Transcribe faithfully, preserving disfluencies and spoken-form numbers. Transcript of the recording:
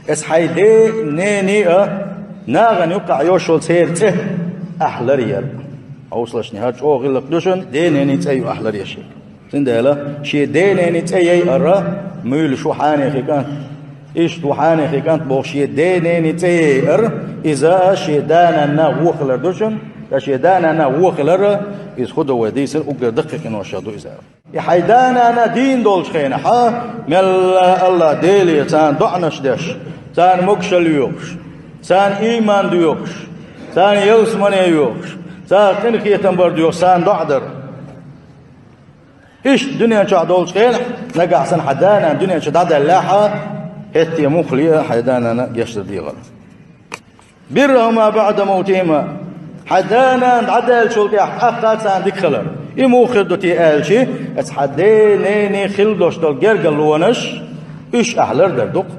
Эс хьай ден, ненан а, нахана юккъахь йолчу церан цӀе ахь лар яр. Хьовсалаш, хӀара чӀогӀа гӀиллакх ду шуна, ден, ненан цӀе ю ахь лар яр шега. Цундела шен ден, ненан цӀе яйар, муьйлуш ву хьенехи кӀант, иштта ву хьенехи кӀант бохуш шен ден, ненан цӀе яйар, иза шен да-нанна вон хилар ду шуна, ткъа шен да-нанна вон хилар, иза хӀун ду вай дийцина, уггар даккхий къиношах ду иза. И хьайн да-нана дийна долчу хенахь, мелла а АллахӀ Деле царна доӀанаш деш, царна могушалла йоькхуш, царна ийман доькхуш, царна ялсамане йоькхуш, царах къинхетам бар доькхуш, царна доӀа дар. Иштта дуьнен чохь долчу хенахь, нагахь санна хьан да-нана дуьнен чу дӀадаьллехь, хӀетте муххале а хьайн да-нана гечдар дехар. «Биррухума баӀда мавтихима». Хьайн да-нана дӀадаьллачул тӀаьхьа тӀаккха а царна дика хилар. И муха хир ду те аьлча, эцу хьан ден, ненан хилла долуш долу гергарлонаш, уьш ахь лардар ду-кх.